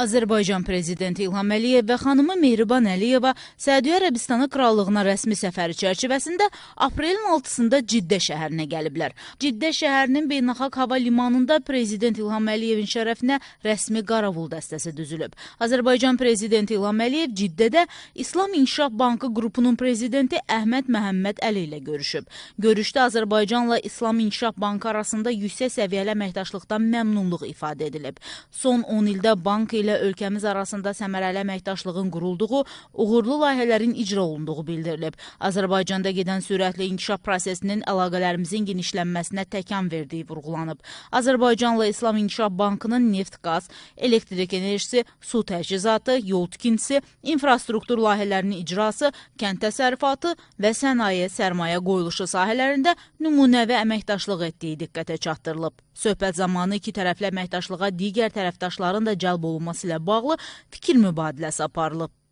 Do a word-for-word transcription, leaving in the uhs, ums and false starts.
آذربایجان پرزیدنتی الهام علی‌یئو و خانیمی مهربان علی‌یئوا سعودی عربستانی کراللیغینا رسمی سفری چرچیوه‌سینده آپرئلین آلتیسیندا جده شهرینه گلیبلر. جده شهرینین بین‌الخالق هاوا لیمانیندا پرزیدنت الهام علی‌یئوین شرفینه رسمی قاراوول دسته‌سی دوزولوب. آذربایجان پرزیدنتی الهام علی‌یئو جده‌ده اسلام انکشاف بانکی قروپونون پرزیدنتی احمد محمدعلی ایله گؤروشوب. گؤروشده آذربایجانلا اسلام انکشاف بانکی آراسیندا یوکسک سویه‌لی امکداشلیقدان ممنونلوق ایفاده ائدیلیب. سون اون ایلده بانک ایله اؤلکه‌میز آراسیندا ثمره‌لی امکداشلیغین قورولدوغو، اوغورلو لایحه‌لرین اجرا اولوندوغو بیلدیریلیب. آذربایجاندا گئدن سرعتلی انکشاف پروسه‌سینین علاقه‌لریمیزین گئنیشلنمه‌سینه تکان وئردیگی وورغولانیب. آذربایجانلا اسلام انکشاف بانکی‌نین نفت، گاز، الکتریک انرژیسی، سو تجهیزاتی، یول تیکینتیسی، اینفراستروکتور لایحه‌لری‌نین اجراسی، کند تصرفاتی و صنایع سرمایه قویولوشو ساحه‌لرینده نمونه‌وی امکداشلیق ائتدیگی دقته چاتدیریلیب. صحبت زامانی ایکی طرفلی امکداشلیغا دیگر طرفداشلارین دا جلب اولونماسی ایله باغلی فیکیر مبادله‌سی آپاریلیب.